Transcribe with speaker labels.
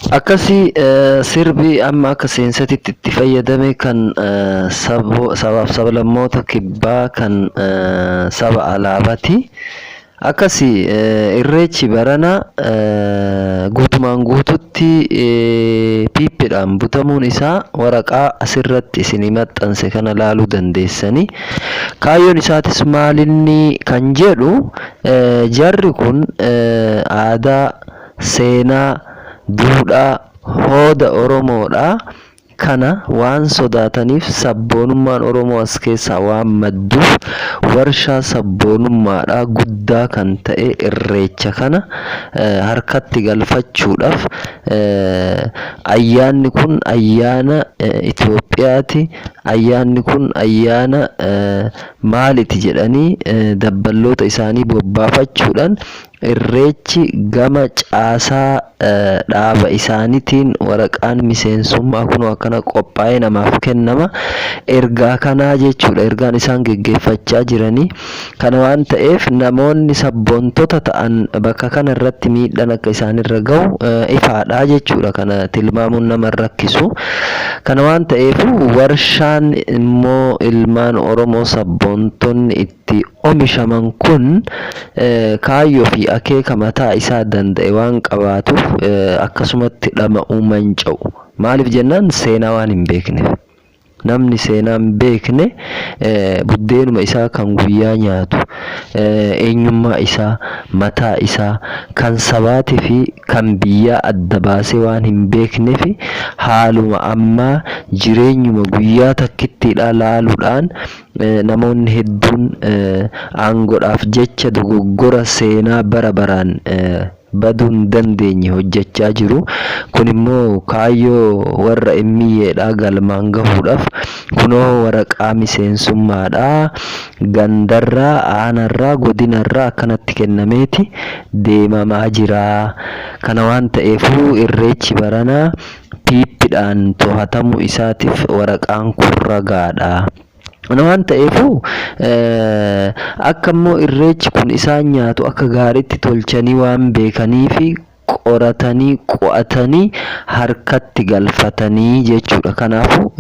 Speaker 1: Akkasi sirbi amma akka seensatitti itti fayyadame kan sabaaf sablammoota kibbaa kan saba alaabati. Akkasi irreechi barana guutumaan guututti piippidhaan butamuun isaa waraqaa asirratti isinii maxxanse kana laaluu dandeessani. Kaayyoon isaatis maalinni kan jedhu jarri kun aadaa, seenaa, duudhaa, hooda Oromoodha. Kana waan sodaataniif sabboonummaan Oromoo as keessaa waan madduuf warshaa sabboonummaadhaa guddaa kan ta'e Irreecha kana harkatti galfachuudhaaf ayyaanni kun ayyaana Itoophiyaati, ayyaanni kun ayyaana maaliti jedhanii dabballoota isaanii bobbaafachuudhaan Irreechi gama caasaa dhaaba isaanitiin waraqaan miseensummaa kunoo akkana qophaa'ee namaaf kennama. Ergaa kanaa jechuudha ergaan isaan geggeeffachaa jiranii. Kana waan ta'eef namoonni sabboontota ta'an bakka kana irratti miidhaan akka isaanirra gahu ifaadha jechuudha. Kana tilmaamuun nama hin rakkisu. Kana waan ta'eef warshaan immoo ilmaan Oromoo sabboontonni itti omishaman kun kaayyoo fi akeeka mataa isaa danda'e waan qabaatuuf akkasumatti dhama'uu manca'u. Maaliif jennaan seenaa waan hin beekneef. Namni seenaa hin beekne buddeenuma isaa kan guyyaa nyaatu eenyummaa isaa, mataa isaa, kan sabaatii fi kan biyyaa adda baasee waan hin beekneef haaluma ammaa jireenyuma guyyaa takkittiidhaa laaluudhaan Namoonni hedduun aangodhaaf jecha dogoggora seenaa bara baraan baduu hin dandeenye hojjechaa jiru. Kun immoo kaayyoo warra Immiyyeedhaa galmaan gahuudhaaf kunoo waraqaa miseensummaadhaa gandarraa, aanarraa, godinarraa akkanatti kennameeti deemamaa jira. Kana waan ta'eefuu Irreechi baranaa PPdhaan tohatamuu isaatiif waraqaan kun ragaadha. Kana waan ta'eefuu akka immoo irreechi kun isaan nyaatu akka gaariitti tolchanii waan beekaniifi qoratanii qu'atanii harkatti galfatanii jechuudha. Kanaafuu.